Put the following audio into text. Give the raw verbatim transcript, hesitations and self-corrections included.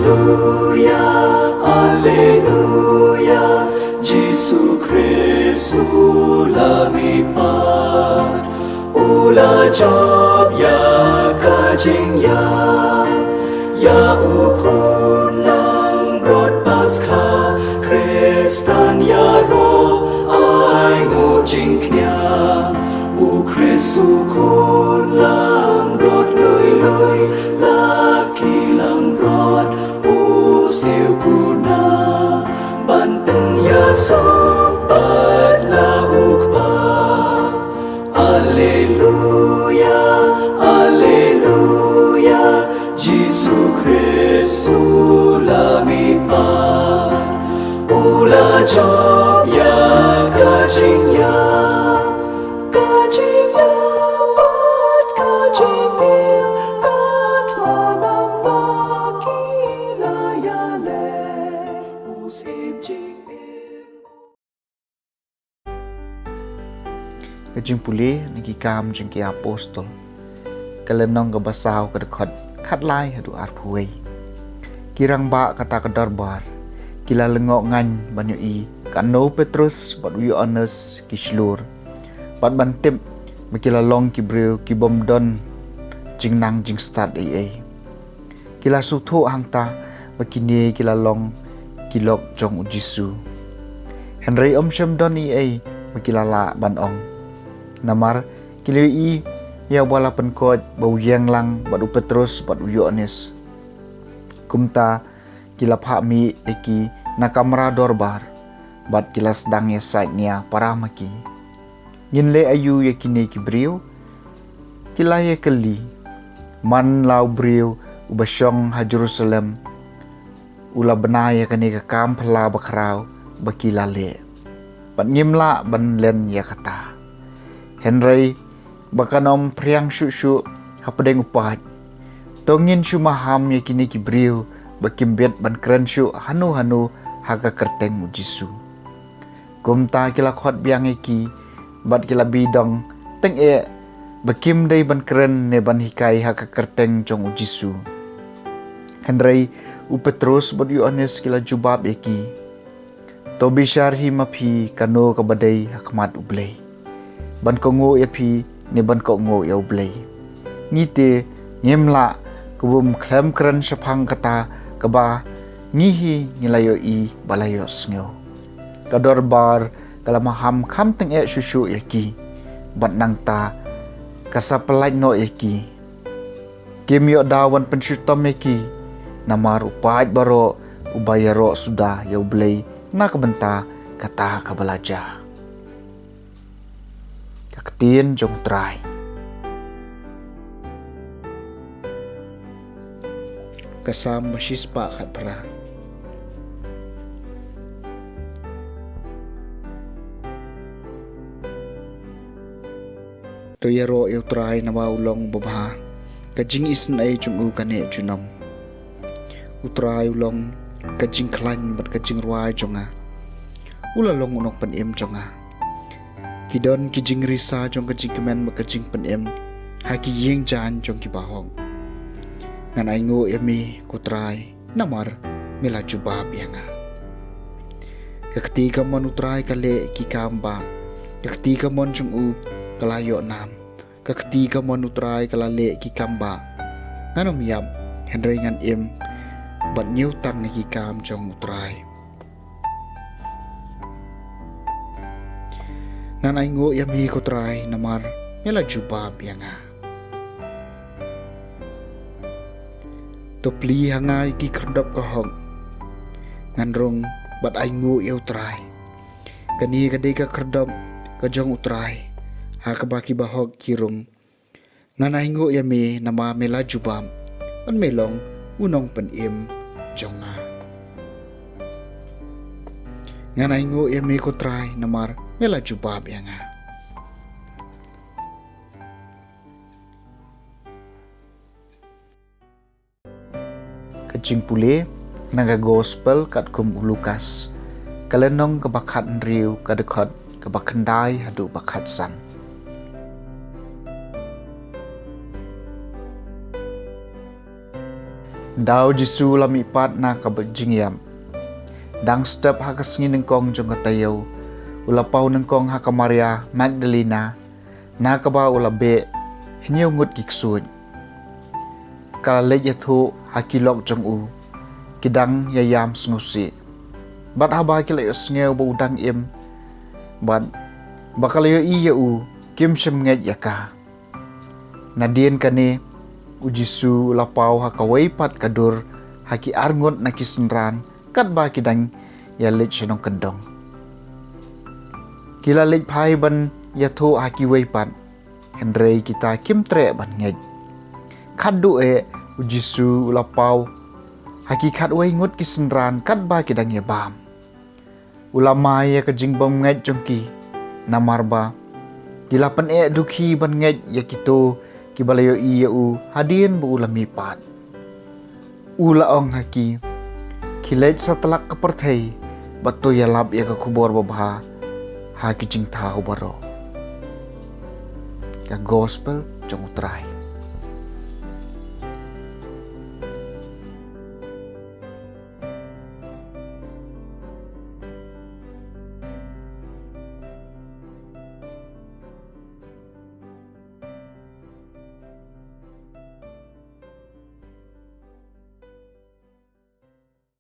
Alleluia, Alleluia, Jisu Khrist u la mihpat, u la jop ïa ka jingïap, ïa u khun langbrot Paskha, Khristan ïaroh ai nguh jingkñia, u Khrist u khun langbrot lui lui, la ki langbrot u siew kuna, ban pynïasoh bad la u Kpa. Alleluia, Alleluia, Jisu Khrist u la mihpat, u la jop ïa ka jingïap, ka jingïap bad ka jingim, ka thngan namar ki la ïaleh u Syiem jingim. Ka jingpule na Ki Kam jong ki Apostol, ka lynnong kaba saw, ka dkhot khatlai haduh arphew wei. Ki rangbah kata ka dorbar ki la lyngngoh ngaiñ ban ïohi katno u Petrus bad u Ïoannis ki shlur, bad ban tip ba ki la long ki briew ki bym don jingnang jingstad ei ei. Ki la sngewthuh hangta ba kine ki la long ki lok jong u Jisu. Hynrei ym shym don ei ei ba ki la lah ban ong, namar ki la ïohi ïa uba la pynkoit ba u ïeng lang bad u Petrus bad u Ïoannis. Kumta ki la phah mih ïa ki na kamra dorbar bad ki la sdang ïasaid nia para ma ki. Ngin leh aïu ïa kine ki briew? Ki la ïakylli. Man la u briew uba shong ha Jerusalem u la bna ïa kane ka kam phylla bakhraw ba ki la leh, bad ngim lah ban len ïa kata. Hynrei ba kan ym phriang shuh shuh hapdeng u paid, to ngin shu maham ïa kine ki briew ba kim bit ban kren shuh hano hano ha ka kyrteng u Jisu. Kumta ki la khot biang ïa ki bad ki la bi dong tyngeh ba kim dei ban kren ne ban hikai ha ka kyrteng jong u Jisu. Hynrei u Petrus bad u Ïoannis ki la jubab ïa ki, to bishar hi ma phi kano kaba dei ha khmat U Blei, ban kohnguh ïa phi ne ban kohnguh ïa U Blei. Ngi te ngim lah, ka bym khlem kren shaphang kata kaba ngi hi ngi la ïohi ba la ïohsngew. Ka dorbar ka la maham kham tyngeh shuh shuh ïa ki, bad nangta ka sa pyllait noh ïa ki. Kim ïoh daw ban pynshitom ïa ki, namar u paid baroh uba ïaroh suda ïa U Blei na ka bynta kata kaba la jia. Ka ktien jong U Trai. Ka Salm ba shispah khatphra. To ïaroh ïa U Trai namar u long babha, ka jingisynei jong u ka neh junom. U Trai u long ka jingkhlaiñ bad ka jingrwai jong nga. U la long u nongpynim jong nga. Ki don ki jingrisa jong ka jingkmen bad ka jingpynim ha ki ïing jaiñ jong ki bahok. Ngan ainguh ïa me ko Trai, namar me la jubab ïa nga. Ka kti kamon U Trai ka leh ki kam bah, ka kti kamon jong u ka la ïoh nam. Ka kti kamon U Trai ka la leh ki kam bah. Ngan ym ïap, hynrei ngan im bad ñiewtang na ki kam jong U Trai. Ngan ainguh ïa me ko Trai, namar me la jubab ïa nga. To plie ha nga ïa ki khyrdop ka hok. Ngan rung bad ainguh ïa U Trai. Kane ka dei ka khyrdop ka jong U Trai, ha kaba ki bahok ki rung. Ngan ainguh ïa me namar me la jubab, bad me long u nongpynim jong nga. Ngan ainguh ïa me ko Trai namar me la jubab ïa nga. Ka jingpule na ka Gospel katkum u Lukas, ka lynnong kaba khathynriew, ka dkhot kaba khyndai haduh ba khatsan. Ynda u Jisu u la mihpat na ka jingïap, dang step ha ka sngi nyngkong jong ka taïew, u la paw nyngkong ha ka Maria Magdalena, na kaba u la beh hynñiew ngut ki ksuid. Ka la leit ïathuh ha ki lok jong u, ki dang ïa ïam sngewsih. Bad haba ki la ïohsngew ba u dang im, bad ba ka la ïohi ïa u, kim shym ngeit ïa ka. Nadien kane, u Jisu u la paw ha kawei pat ka dur ha ki arngut na ki synran, katba ki dang ïa leit sha nongkyndong. Ki la leit phai ban ïathuh ha kiwei pat, hynrei kita kim treh ban ngeit. Khatduh eh, u Jisu u la paw ha ki khatwei ngut ki synran, katba ki dang ïa bam. U la mai ïa ka jingbymngeit jong ki, namar ba ki la pyneh dukhi ban ngeit ïa kito kiba la ïohi ïa u hadien ba u la mihpat. U la ong ha ki, khie leit satlak ka pyrthei bad to ïalap ïa ka khubor babha ha ki jingthaw baroh. Ka Gospel jong u Trai.